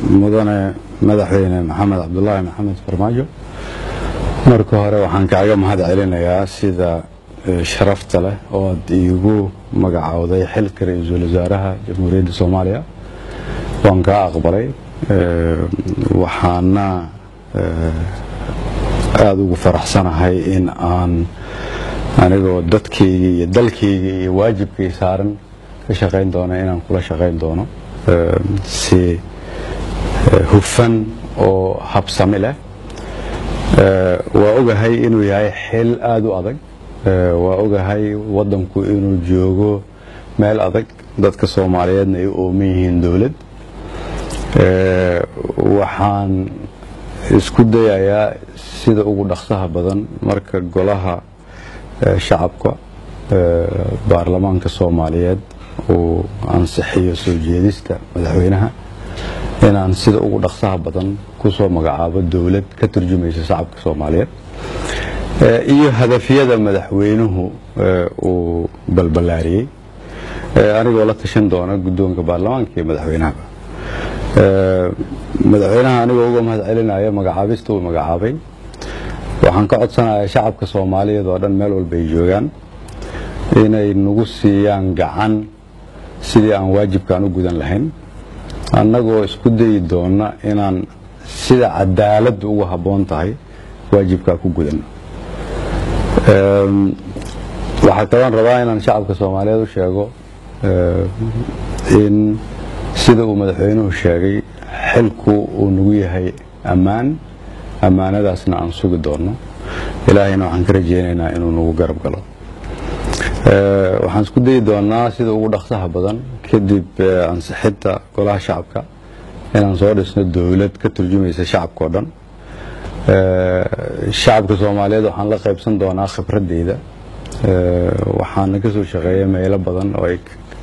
Mudane Madaxweyne Maxamed Cabdulaahi Maxamed Farmaajo, marka hore waxaan kaaga mahad celinayaa sida sharafta leh oo aad iigu magacowday xilka ra-iisul wasaaraha Jamhuuriyadda Soomaaliya. Waan kaa aqbalay, waxaana aada ugu faraxsanahay in aan anigoo dadkayga iyo dalkayga iyo waajibkay saaran ka shaqayn doono, inaan kula shaqayn doono si hufan oo habsami leh. Waa ogahay inuu yahay xil aada u adag, waa ogahay waddanku inuu joogo meel adag, dadka Soomaaliyeedna ay u ooman yihiin dowlad. Waxaan isku dayayaa sida ugu dhaqsaha badan marka Golaha Shacabka Baarlamaanka Soomaaliyeed uu ansixiyo soo jeedista madaxweynaha inaan sida ugu dhaqsaha badan kusoo magacaabo dowlad ka turjumaysa shacabka Soomaaliyeed iyo hadafyada madaxweynuhu uu balballaariyey, anigoo la tashan doona guddoonka baarlamaanka iyo madaxweynahaba. Madaxweynaha anigoo uga mahad celinaya magacaabista uu magacaabay, waxaan ka codsanayaa shacabka Soomaaliyeed oo dhan meel walba ay joogaan inay nagu siiyaan gacan sidii aan waajibkaan u gudan lahayn, annagoo isku dayi doona inaan sida cadaaladdu ugu habboon tahay waajibkaa ku gudanno. Waxaa kaloon rabaa inaan shacabka Soomaaliyeed u sheego in sida uu madaxweynuhu sheegay xilku uu nagu yahay ammaan, ammaanadaasna aan sugi doono, Ilaahayna waxaan ka rajeynaynaa inuu nagu garab galo. Waxaan isku dayi doonaa sida ugu dhaqsaha badan kadib ansixinta Golaha Shacabka inaan soo dhisno dowlad ka turjumaysa shacabka oo dhan. Shacabka Soomaaliyeed waxaan la qaybsan doonaa khibradeyda. Waxaana ka soo shaqeeyay meelo badan oo ay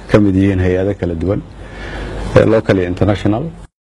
ka mid yihiin hay-ado kala duwan, local iyo international.